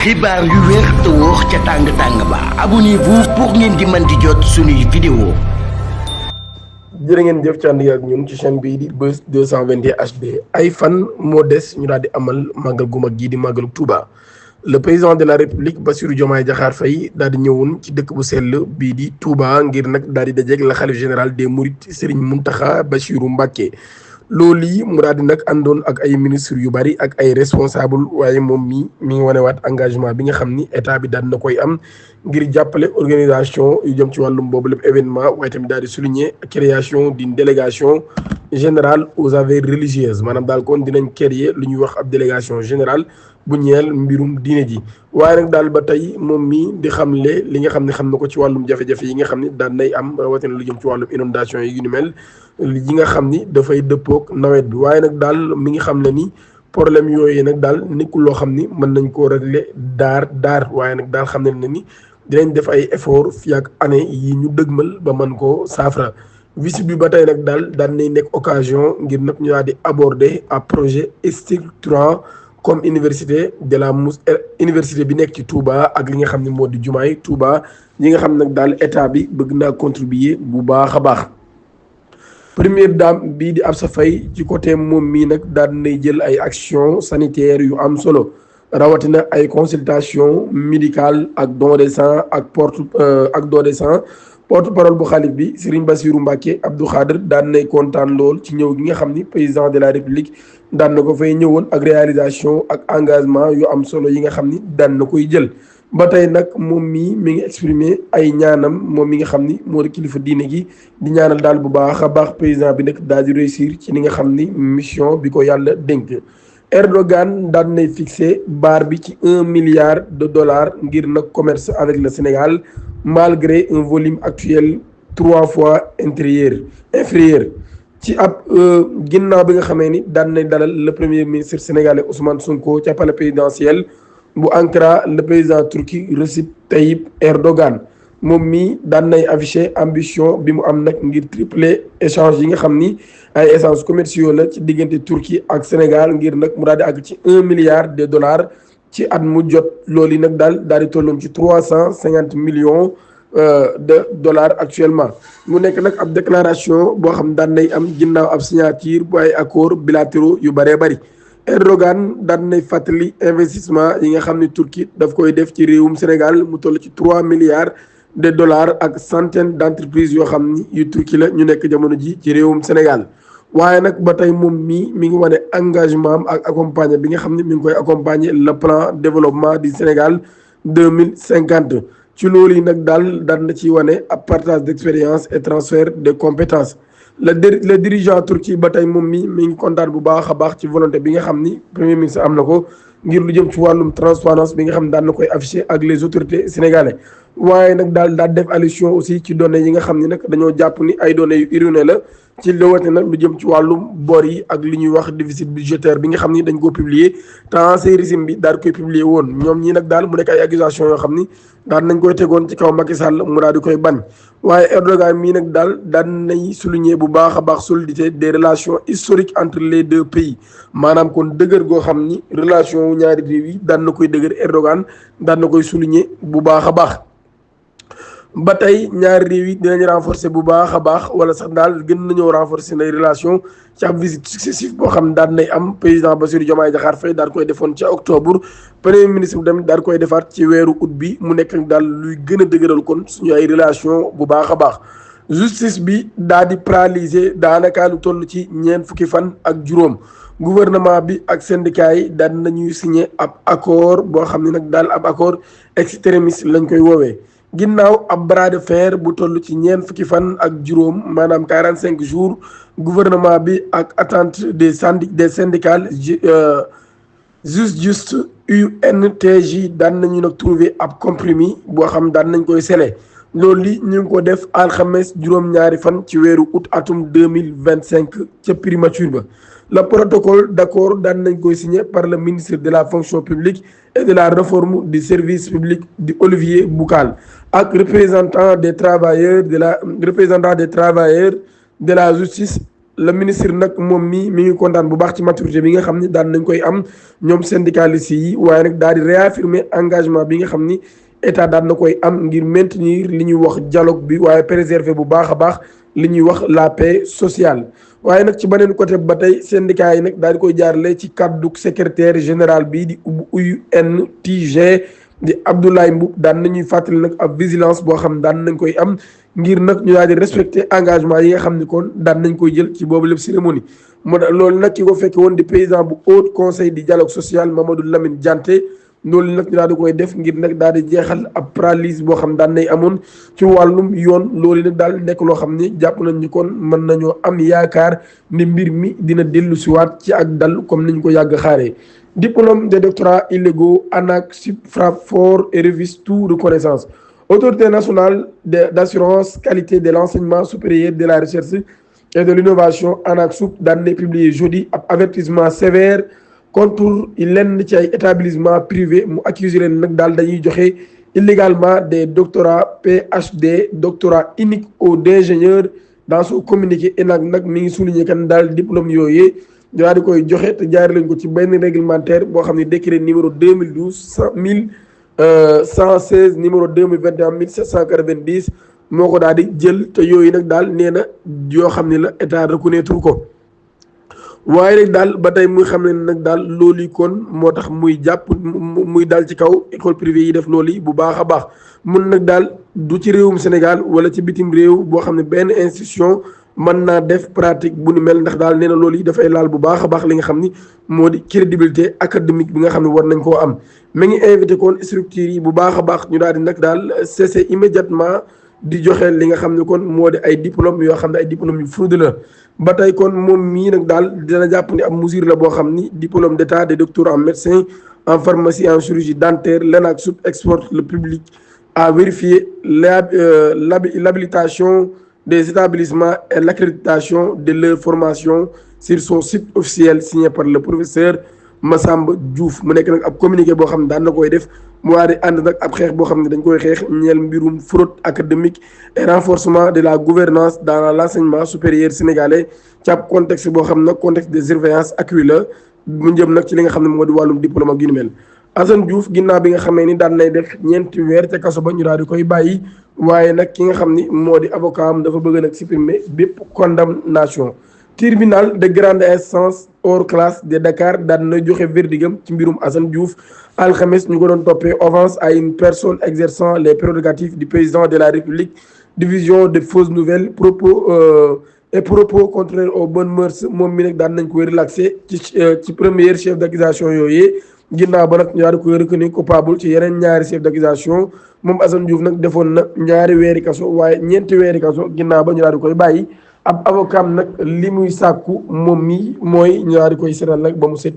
xibaar yu wér te wóor ca tàng-tàng ba abonnez-vous pour ngeen di mën di jot suñuy vidéo. jërë ngeen jëf ci ànd ak ñun ci chaîne bii di Buzz 221 HD ay fan moo des ñu daal di amal màggal gu mag gii di màggalu Touba le président de la République Bassirou Diomaye Diakhar Faye daal di ñëwoon ci dëkk bu sell bii di Touba ngir nag daal di dajeek la xalif général des Mourides Serigne Mountakha Bassirou Mbacké. loolu yi mu daal di nag àndoon ak ay ministre yu bari ak ay responsable waaye moom mi ngi wanewaat engagement bi nga xam ni état bi daal na koy am ngir jàppale organisation yu jëm ci wàllum boobu lépp événement waaye tamit daal di souligner création d'une délégation générale aux affaires religieuses maanaam daal kon dinañ créer lu ñuy wax ab délégation générale bu ñeel mbirum diine ji. waaye nag daal ba tey moom mi di xamle li nga xam ne xam na ko ci wàllum jafe-jafe yi nga xam ni daan nay am rawatina lu jëm ci wàllum inondation yi yu ni mel yi nga xam ni dafay dëppook nawet bi waaye nag daal mi ngi xam ne ni problème yooyu nag daal nekkul loo xam ni mën nañ koo régler daar waaye nag daal xam ne ni dinañ def ay effort fii ak année yi ñu dëgmal ba mën koo saafara. visite bi ba tey nag daal daan nay nekk occasion ngir nag ñu daal di aborder un projet structurant comme université de la université bi nekk ci Touba ak li nga xam ne moo di jumaay Touba yi nga xam nag daal état bi bëgg naa contribuer bu baax a baax. première dame bii di Absa Faye ci côté moom mii nag daal nay jël ay action sanitaire yu am solo rawatina ay consultation médicale ak don de sang ak don de sang porte-parole bu xalif bi Serigne Bassirou Mbacké Abdou Khadr daan nay kontaan lool ci ñëw gi nga xam ni président de la République daan na ko fay ñëwoon ak réalisation ak engagement yu am solo yi nga xam ni daan na koy jël. ba tey nag moom mii mi ngi exprimer ay ñaanam moom mi nga xam ni moo di kilifa diine gi di ñaanal daal bu baax a baax président bi nag daal di réussir ci li nga xam ni mission bi ko yàlla dénk. Erdogan daan nay fixé barre bi ci $1 milliard ngir nag commerce avec le Sénégal malgré un volume actuel 3 fois inférieur ci ab ginnaaw bi nga xamee ni daan nay dalal le premier ministre sénégalais Ousmane Sonko ca palais présidentiel bu Ankara le président turki Recep Tayyip Erdogan moom mii daan nay affiché ambition bi mu am nag ngir tripler échange yi nga xam ni ay échanges commerciaux la ci diggante Turquie ak Sénégal ngir nag mu daal di àgg ci $1 milliard ci at mu jot loolu yi nag daal di tolloon ci 350 millions de dollars actuellement. mu nekk nag ab déclaration boo xam daan nay am ginnaaw ab signature bu ay accords bilatéraux yu bëree bëri. Erdogan daan nay fàttali investissement yi nga xam ne Turquie daf koy def ci réewum Sénégal mu toll ci $3 milliards ak centaines d'entreprises yoo xam ni yu Turquie la ñu nekk jamono ji ci réewum Sénégal. waaye nag ba tey moom mii mi ngi wane engagement am ak accompagner bi nga xam ne mi ngi koy accompagner le plan développement du Sénégal 2050 ci loolu yi nag daan na ci wane ab partage d'expérience et transfert de compétences. le dirigeant Turquie ba tey moom mi ngi kontaan bu baax a baax ci volonté bi nga xam ni premier ministre am na ko ngir lu jëm ci wàllum transparence bi nga xam ne daan na koy afficher ak les autorités sénégalais. waaye nag daal def allusion aussi ci données yi nga xam ni nag dañoo jàpp ni ay données yu erronées la ci lewate nag lu jëm ci wàllum bor yi ak li ñuy wax déficit budgétaire bi nga xam ni dañ koo publier te ancien régime bi daal koy publier woon ñoom ñii nag daal mu nekk ay accusations yoo xam ni daal nañ koy tegoon ci kaw Macky Sall mu daal di koy bañ. waaye Erdogan mii nag daan nay souligner bu baax a baax solidité des relations historiques entre les deux pays maanaam kon dëgër goo xam ni relation wu ñaari réew yi daan na koy dëgër Erdogan daan na koy souligner bu baax a baax. ba tey ñaari réew yi dinañ renforcer bu baax a baax wala sax daal gën nañoo renforcer nay relation ci ab visite successive boo xam daan nay am président Bassirou Diomaye Diakhar Faye daal koy defoon ca octobre premier ministre bi tamit daal koy defaat ci weeru août bi mu nekk daal luy gën a dëgëral kon suñu ay relation bu baax a baax. justice bi daal di paralyser daanaka lu toll ci ñeent fukki fan ak juróom gouvernement bi ak syndicat yi daan nañuy signer ab accord boo xam ne nag daal ab accord extrémiste lañ koy woowee. ginnaaw ab bras de fer bu toll ci ñeent fukki fan ak juróom maanaam 45 jours gouvernement bi ak attente des syndicats juste UNTJ daan nañu nag trouver ab compromis boo xam daan nañ koy scellé loolu li ñu ngi ko def alxames juróom-ñaari fan ci weeru août atum 2025 ca primature ba. le protocole d'accord daan nañ koy signé par le ministre de la fonction publique et de la réforme du service public di Olivier Boucal ak représentant des travailleurs de la justice le ministre nag moom mi ngi kontaan bu baax ci maturité bi nga xam ni daan nañ koy am ñoom syndicalistes yi waaye nag daal di réaffirmer engagement bi nga xam ni état daan na koy am ngir maintenir li ñuy wax dialogue bi waaye préserver bu baax a baax li ñuy wax la paix sociale. waaye nag ci beneen côté ba tey syndicat yi nag daal di koy jaarale ci kàddu secrétaire général bi di UNTG di Abdoulaye Mboup daan nañuy fàttali nag ab vigilance boo xam daan nañ koy am ngir nag ñu daal di respecter engagement yi nga xam ni kon daan nañ koy jël ci boobu lépp cérémonie moo tax loolu nag ki ko fekke woon di président bu haut conseil du dialogue social Mamadou Lamine Dianté loolu nag ñu daal di koy def ngir nag daal di jeexal ab paralyse boo xam daan nay amoon ci wàllum yoon loolu nag daal nekk loo xam ni jàpp nañ ni kon mën nañoo am yaakaar ni mbir mi dina dellu siwaat ci ak dal comme niñ ko yàgg xaaree. Diplôme de doctorat illégaux, ANAQ-Sup frappe fort et refuse toute reconnaissance. Autorité nationale d'assurance qualité de l'enseignement supérieur de la recherche et de l'innovation ANAQ-Sup daan na publié jeudi ab avertissement sévère contre lenn ci ay établissement privé mu accusé leen nag daal dañuy joxe illégalement des doctorats PhD doctorat unique aux d'ingénieurs dans son communiqué ENAC nag mi ngi souligné kan daal diplôme yooyu ñu daal di koy joxe te jaaree lañ ko ci benn réglementaire boo xam ne décret numéro 2012 1116 numéro 2021 1790 moo ko daal di jël te yooyu nag daal nee na yoo xam ne la état reconnaître ko waaye nag daal ba tey muy xam ne nag daal loolu yi kon moo tax muy jàpp muy daal ci kaw école privée yi def loolu yi bu baax a baax mun nag daal du ci réewum Sénégal wala ci bitim réew boo xam ne benn institution mën naa def pratique bu ni mel ndax daal nee na loolu yi dafay laal bu baax a baax li nga xam ni moo di crédibilité académique bi nga xam ne war nañ koo am mi ngi invité kon structures yi bu baax a baax ñu daal di nag daal cesser immédiatement di joxe li nga xam ne kon moo di ay diplôme yoo xam ne ay diplôme yu frauduleux ba tey kon moom mii nag daal dina jàpp ni ab mesure la boo xam ni diplôme d'état de docteur en médecine en pharmacie en chirurgie dentaire l'ANAQ-Sup exporte le public à vérifier l'habilitation des établissements et l'accréditation de leur formation sur son site officiel signé par le professeur Massamba Diouf mu nekk nag ab communiqué boo xam ne daan na koy def mu waa di ànd nag ab xeex boo xam ne dañ koy xeex ñeel mbirum fraude académique et renforcement de la gouvernance dans l'enseignement supérieur sénégalais ci ab contexte boo xam nag contexte de surveillance accrue la mu jëm nag ci li nga xam ne moo di wàllum diplôme ak yu ni mel. Assane Diouf ginnaaw bi nga xamee ni daan nay def ñeenti weer ca kaso ba ñu daal di koy bàyyi waaye nag ki nga xam ni moo di avocat am dafa bëgg nag supprimer bépp condamnation. Tribunal de grande instance hors classe de Dakar daan na joxe verdigam ci mbirum Assane Diouf alxames ñu ko doon toppee offense à une personne exerçant les prérogatives du président de la République diffusion de fausses nouvelles propos contraires aux bonnes mœurs moom mi nag daan nañ koy relaxé ci premier chef d'accusation yooyu ginnaaw ba nag ñu daal di koy reconnu coupable ci yeneen ñaari chef d'accusation moom Assane Diouf nag defoon na ñaari weeri kaso waaye ñeenti weeri kaso ginnaaw ba ñu daal di koy bàyyi ab avocat nag li muy sàkku moom mi mooy ñu daal di koy seetal nag ba mu set